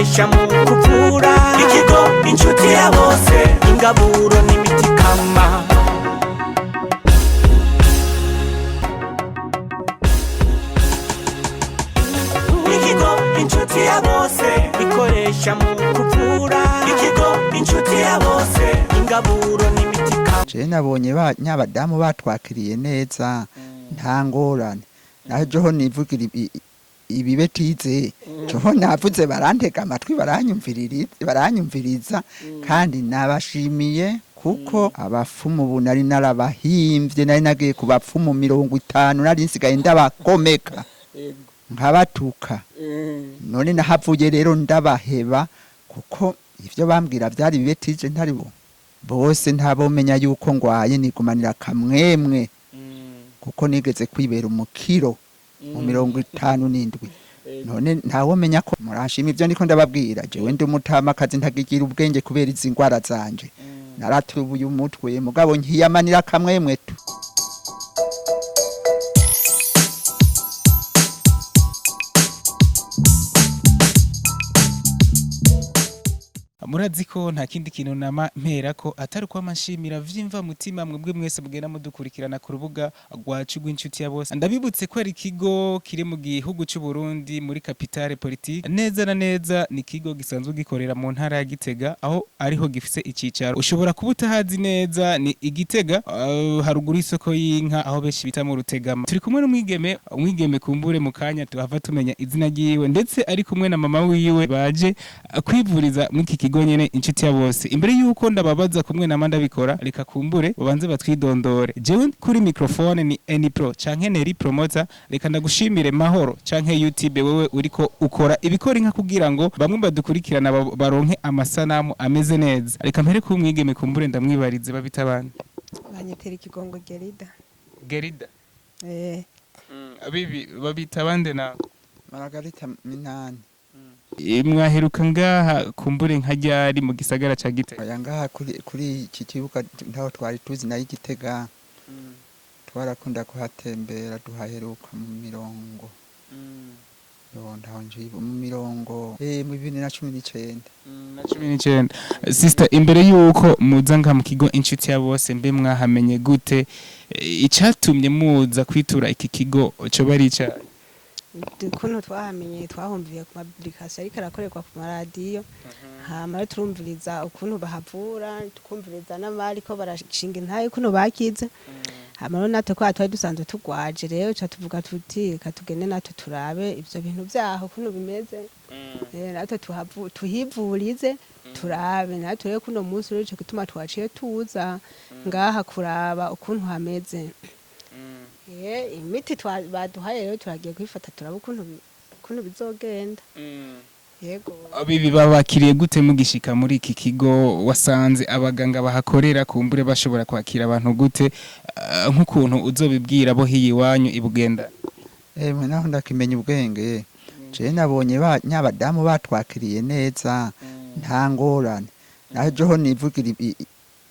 Ikoresha mu kuvura. Ikigo Inshuti ya Bose, ingaburo n'imiti kama. Ikigo Inshuti ya Bose ikoresha mu kuvura. Ikigo Inshuti ya Bose, ingaburo n'imiti kama. Je nabonye nyabadamu batwakiriye neza, nta ngorane. Naho joho nivugira ibibetize, joho navuze barantega amatwi, baranyumviriza, kandi nabashimiye kuko abafumu ubu nari narabahimvye. Nari nagiye ku bapfumu 50, nari nsigaye ndabagomeka nkabatuka. None nahavuye rero ndabaheba, kuko ivyo bambwira vyari bibetije. Ntari bo bose ntabomenya yuko ngwaye, nigumanira kamwemwe, kuko nigeze kwibera umukiro mu 57. None ntawomenya ko murashima ivyo ndiko ndababwira. Jewe ndi umutamakazi, ntagigira ubwenge kubera izi ngwara zanje. Naratubuye umutwe, mugabo nkiyamanira kamwemwe tu. Murazi ko nta kindi kintu nama mpera ko atari uko nshimira vyimva mutima mwebwe mwese mugenda mudukurikirana ku rubuga rwacu rw'Inshuti ya Bose. Ndabibutse ko ari ikigo kiri mu gihugu c'u Burundi, muri capitale politique neza na neza. Ni ikigo gisanzwe gikorera mu ntara ya Gitega, aho ariho gifise icicaro. Ushobora kuba utahazi neza, ni Igitega, haruguru y'isoko y'inka, aho benshi bita mu Rutegama. Turi kumwe n'umwigeme, umwigeme kumbure mu kanya tuhava tumenya izina ryiwe, ndetse ari kumwe na mama wiwe, baje kwivuriza muri iki kigo nyene Inshuti ya Bose. Imbere yuko ndababaza kumwe na ndabikora, reka kumbure babanze batwidondore. Jewe kuri microphone ni Eni Pro canke Neri Promoter. Reka ndagushimire Mahoro canke YouTube, wewe uriko ukora ibikora inka kugira ngo bamwe badukurikirana baronke amasanamu ameze neza. Reka mpere ku mwigeme, kumbure ndamwibarize. Babita abandi? Banyitera Ikigongo Gerida. Gerida. Eh. Bibi, babita abande na? Margarita Minani. Mwaheruka ngaha kumbure nka ryari mu gisagara ca Gitega? Oya, ngaha kuri iki kibuga ntaho twari tuzi. Nayo Igitega twarakunda kuhatembera. Duhaheruka mu mirongo yo, ntaho njibu, mu mirongo mu 2019. Na 19. Sister, imbere yuko muza ngaha mu kigo Inshuti ya Bose, mbe mwahamenye gute? Icatumye muza kwitura iki kigo coba ari icahe? Ukuntu twahamenye, twahumviye ku mapublication ariko arakorerwa ku maradiyo, hama rero turumviriza ukuntu bahavura, tukumviriza n'abariko barashinga intahe ukuntu bakize. Hama rero natwe kwa twari dusanzwe tugwaje, rero ca tuvuga tuti reka tugende natwe turabe ivyo bintu vyaho ukuntu bimeze. Natwe tuhivurize, turabe natwe rero kuno munsi. Rero ico gituma twaciye tuza ngaha kuraba ukuntu hameze. Imiti baduhaye rero turagiye kuyifata, turaba ukuntu bizogenda. Yego. Bibi, babakiriye gute mugishika muri iki kigo? Wasanze abaganga bahakorera kumbure bashobora kwakira abantu gute? Nk'ukuntu uzobibwira bo hiyi iwanyu ibugenda? Emwe, naho ndakimenya ubwenge, je nabonye nyabadamu batwakiriye neza, nta ngorane. Naho joho nivugira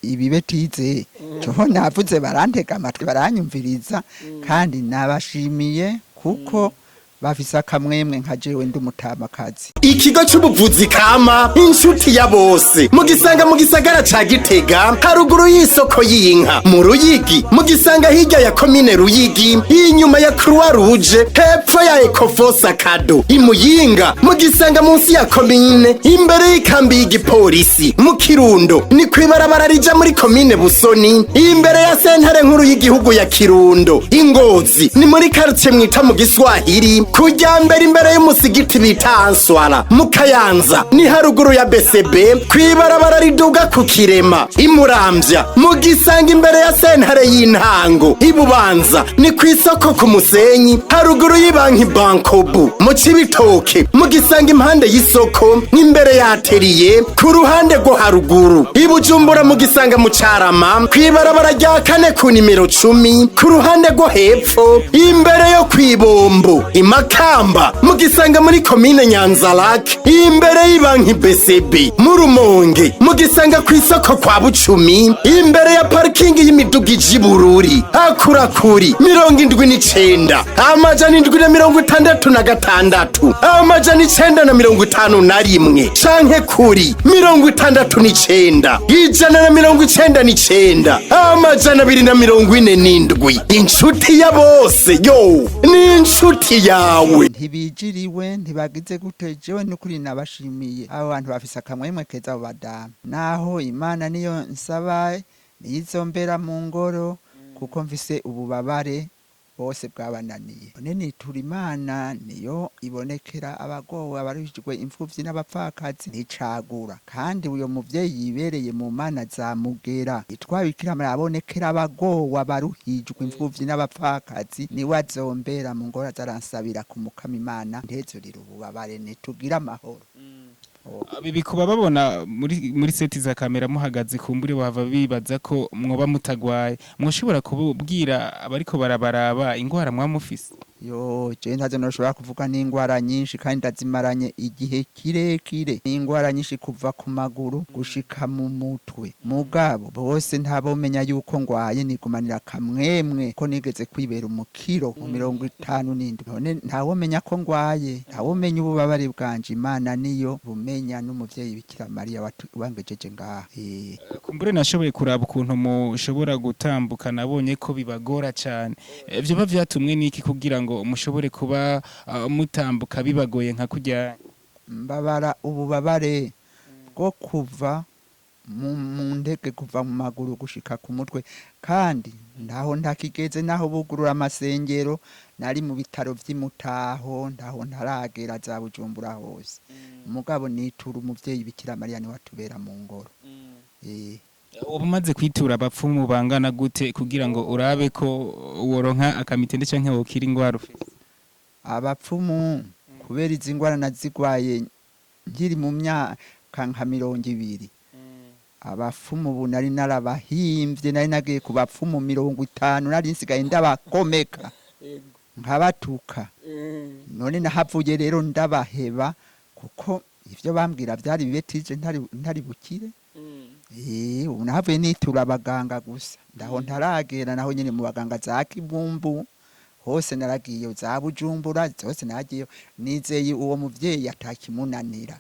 ibibetize, joho navuze barantega amatwi, baranyumviriza, kandi nabashimiye kuko bafise akamwemwe nka jewe ndi umutamakazi. Ikigo c'ubuvuzi kama Inshuti ya Bose mugisanga mu gisagara ca Gitega, haruguru y'isoko y'inka. Mu Ruyigi mugisanga hirya ya komine Ruyigi, inyuma ya Croix Rouge, hepfo ya Ecofosa Kado. Imuyinga mugisanga munsi ya komine, imbere y'ikambi y'igipolisi. Mu Kirundo ni kwibarabara rija muri komine Busoni, imbere ya sentare nkuru y'igihugu ya Kirundo. Ingozi ni muri quartier mwita mu Giswahili, kujya mbere imbere y'umusigiti bita Answara. Mu Kayanza ni haruguru ya BCB, kwibarabara riduga ku Kirema. Imuramvya mu gisanga imbere ya sentare y'intango. Ibubanza ni ku isoko ku Musenyi, haruguru y'ibanki Bankobu. Mu Cibitoke mu gisanga impande y'isoko, nk'imbere ya atelier, ku ruhande rwo haruguru. Ibujumbura mu gisanga mu Carama, kwibarabara rya kane ku nimero 10, ku ruhande rwo hepfo, imbere yo kwibombo. Imakamba mugisanga muri komine Nyanzarake, imbere y'ibanki BCB. Mu Rumonge mugisanga ku isoko kwa Bucumi, imbere ya parikingi y'imiduga ija Ibururi. Akurakuri 79 766 951 canke kuri 69 199 247. Inshuti ya bose yo ni inshuti yawe. Ntibijiriwe, ntibagize gute. Jewe n'ukuri nabashimiye abo bantu bafise akamwemwe keza, abo badamu. Naho Imana niyo nsaba, niyizombera mu ngoro, kuko mfise ububabare bose bwabananiye. None nitura Imana, niyo ibonekera abagowe, abaruhijwe, imfuvyi n'abapfakazi, nicagura. Kandi uyo muvyeyi yibereye mu mana za mugera yitwa Bikira Mariya, abonekera abagowe, abaruhijwe, imfuvyi n'abapfakazi, niwe azombera mu ngoro, azaransabira ku Mukama Imana ntezurire ububabare, nitugira amahoro. Bikuba babona muri seti za kamera muhagaze, kumbure bava bibaza ko mwoba mutagwaye. Mwoshobora kubwira abariko barabaraba ingwara mwamufise? Yo, je ntazo noshobora kuvuga, n'ingwara nyinshi kandi ndazimaranye igihe kirekire. N'ingwara nyinshi kuva ku maguru gushika mu mutwe. Mugabo bose ntabomenya yuko ngwaye, nigumanira kamwemwe ko nigeze kwibera umukiro mu 57. None ntawomenya ko ngwaye, ntawomenya ububabare bwanje. Imana niyo bumenya, n'umuvyeyi Bikira Mariya wangejeje ngaha. Kumbure nashoboye kuraba ukuntu mushobora gutambuka, nabonye ko bibagora cyane. Vyoba vyatumwe n'iki kugira ngo mushobore kuba mutambuka bibagoye nka kurya? Mbabara ububabare bwo kuva mu ndege, kuva mu maguru gushika ku mutwe. Kandi ndaho ntakigeze, naho bugurura amasengero, nari mu bitaro vy'Imutaho, ndaho ntaragera za Bujumbura hose. Mugabo nitura umuvyeyi Bikira Mariya, niwe atubera mu ngoro. Uba umaze kwitura abapfumu bangana gute kugira ngo urabe ko woronka akamitende canke wokira ingwara ufise? Abapfumu, kubera izi ngwara nazigwaye nkiri mu myaka nka 20, abapfumu ubu nari narabahimvye. Nari nagiye ku bapfumu 50, nari nsigaye ndabakomeka nkabatuka. None nahavuye rero ndabaheba, kuko ivyo bambwira vyari bibetije, ntari bukire. Ubu nahavuye nitura abaganga gusa, ndaho ntaragera. Naho nyene mu baganga za Kibumbu hose naragiye, za Bujumbura zose naragiye. Nizeye uwo muvyeyi atakimunanira,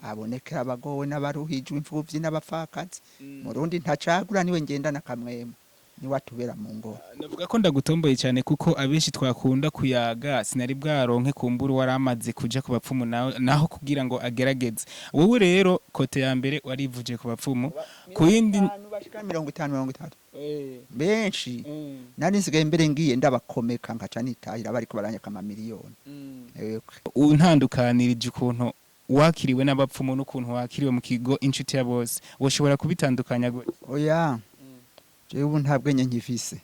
abonekera abagowe n'abaruhijwe, imfuvyi n'abapfakazi. Murundi ntacagura, niwe ngendana kamwemwe, niwe atubera mu ngoro. Navuga ko ndagutomboye cyane, kuko abenshi twakunda kuyaga sinari bwaronke kumbura waramaze kuja ku bapfumu naho kugira ngo agerageze. Wowe rero côté ya mbere warivuje ku bapfumu, ku yindi Bashika 50, 30, benshi. Nari nsigaye mbere ngiye ndabakomeka, nkaca nitahira bariko baranyaka amamiliyoni. Yego. Untandukanirije ukuntu wakiriwe n'abapfumu n'ukuntu wakiriwe mu kigo Inshuti ya Bose, woshobora kubitandukanya gute? Oya, jewe ubu nta bwenge nkifise.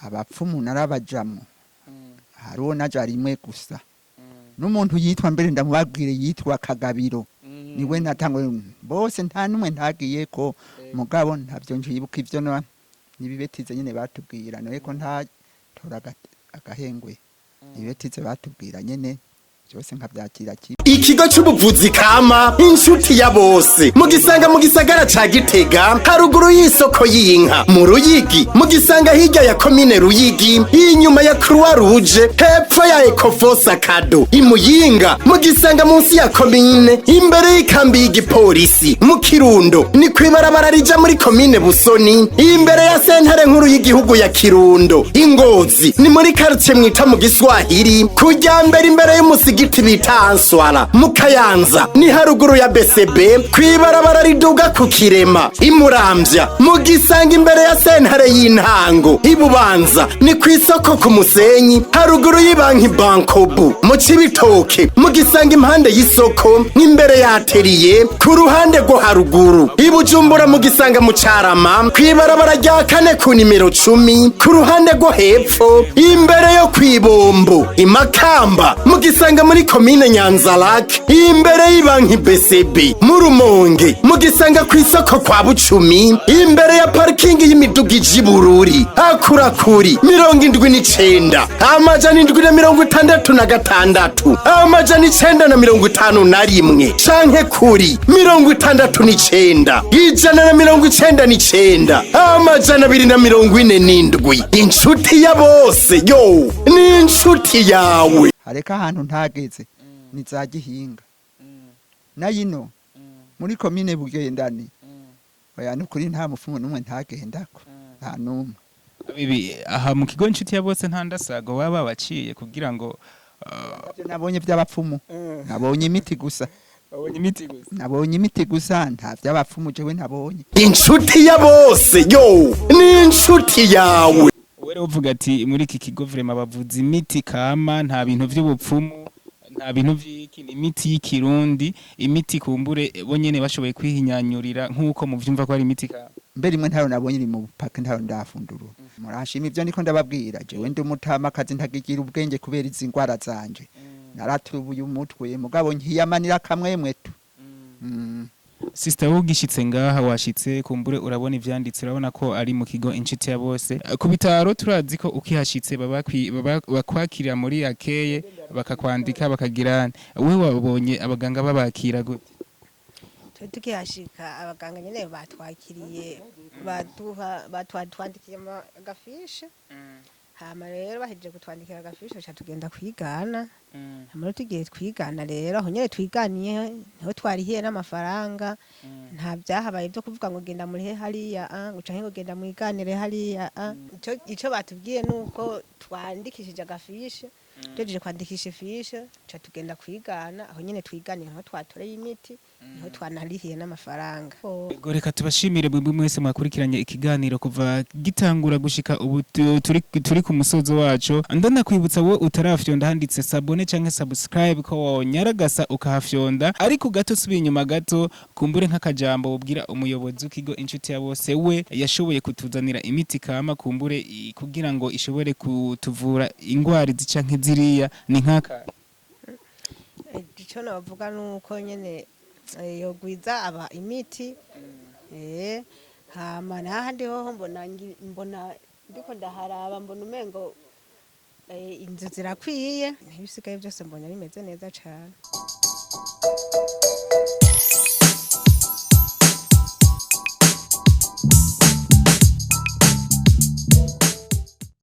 Abapfumu narabajamwo, hari uwo naja rimwe gusa, n'umuntu yitwa, mbere ndamubabwire, yitwa Kagabiro, niwe natangwe. Bose nta n'umwe ntagiyeko, mugabo ntabyo njibuka. Ivyo nibibetize nyene batubwira, none ko ntatora agahengwe, ibibetize batubwira nyene byose nkabyakira kimwe. Ikigo c'ubuvuzi kama Inshuti ya Bose mugisanga mu gisagara ca Gitega, haruguru y'isoko y'inka. Mu Ruyigi mugisanga hirya ya komine Ruyigi, inyuma ya Croix Rouge, hepfo ya Ecofosa Kado. Imuyinga mugisanga munsi ya komine, imbere y'ikambi y'igipolisi. Mu Kirundo ni kwibarabara rija muri komine Busoni, imbere ya sentare nkuru y'igihugu ya Kirundo. Ingozi ni muri quartier mwita mu Giswahili, kujya mbere imbere y'umusigiti bita Answara. Mu Kayanza ni haruguru ya BCB, kwibarabara riduga ku Kirema. Imuramvya mugisanga imbere ya sentare y'intango. Ibubanza ni ku isoko ku Musenyi, haruguru y'ibanki Bankobu. Mu Cibitoke mugisanga impande y'isoko, n'imbere ya atelier, ku ruhande rwo haruguru. Ibujumbura mugisanga mu Carama, kwibarabara rya kane ku nimero 10, ku ruhande rwo hepfo, imbere yo kwibombo. Imakamba mugisanga muri komine Nyanzarake, imbere y'ibanki BCB. Mu Rumonge mugisanga ku isoko kwa Bucumi, imbere ya parikingi y'imiduga ija Ibururi. Akurakuri 79 766 951 canke kuri 69 199 247. Inshuti ya bose yo ni inshuti yawe. Hareka ahantu ntageze ni za Gihinga nayino muri komine Bugendane. Oya, nukuri nta mufumu n'umwe ntagendako, nta n'umwe. Bibi aha mu kigo Inshuti ya Bose nta ndasago baba baciye kugira ngo Ntavyo nabonye by'abapfumu, nabonye imiti gusa. Babonye imiti gusa. Nabonye imiti gusa, nta by'abapfumu jewe nabonye. Inshuti ya bose yo ni inshuti yawe. Wowe rero uvuga ati muri iki kigo vraiment bavuza imiti kama, nta bintu vy'ubupfumu, nta bintu vy'iki, ni imiti y'ikirundi, imiti kumbure bo nyene bashoboye kwihinyanyurira nk'uko muvyumva ko ari imiti kama. Mbere imwe ntayo nabonye iri mu bupake, ntayo ndafundura. Murashima ibyo ndiko ndababwira? Jewe ndi umutamakazi, ntagigira ubwenge kubera izi ngwara zanje, naratubuye umutwe, mugabo nkiyamanira kamwemwe tu. Sister, wowe ugishitse ngaha, washitse kumbure urabona ivyanditse, urabona ko ari mu kigo Inshuti ya Bose. Ku bitaro turazi ko ukihashitse bakwakira muri akeye, bakakwandika, bakagira. Wewe wabonye abaganga babakira gute? Twe tukihashika abaganga nyene batwakiriye, baduha, batwandikiye agafishe. Hama rero bahejeje kutwandikira agafishe, tuca tugenda kwigana. Hama rero tugiye twigana, rero aho nyene twiganiye niho twarihiye n'amafaranga. Nta vyahabaye vyo kuvuga ngo genda murihe hariya a, ngo canke ngo genda mwiganire hariya a. Ico batubwiye nuko twandikishije agafishe. Tuhejeje kwandikisha ifishe, tuca tugenda kwigana. Aho nyene twiganiye niho twatoreye imiti, niho twanarihiye n'amafaranga. Ego, reka tubashimire mwebwe mwese mwakurikiranye ikiganiro kuva gitangura gushika ubu turi ku musozo waco. Ndanakwibutsa wowe utarafyonda handitse s'abonner canke subscribe ko wonyaragasa ukahafyonda. Ariko gato subiye inyuma gato, kumbure nk'akajambo ubwira umuyobozi w'ikigo Inshuti ya Bose, we yashoboye kutuzanira imiti kama, kumbure kugira ngo ishobore kutuvura ingwara izi canke ziriya, ni nk'aka? Ico novuga nuko nyene yogwiza aba imiti, hama nahandi hoho mbona mbona ndiko ndaharaba, mbona umengo inzu zirakwiye, ibisigaye byose mbona bimeze neza cane.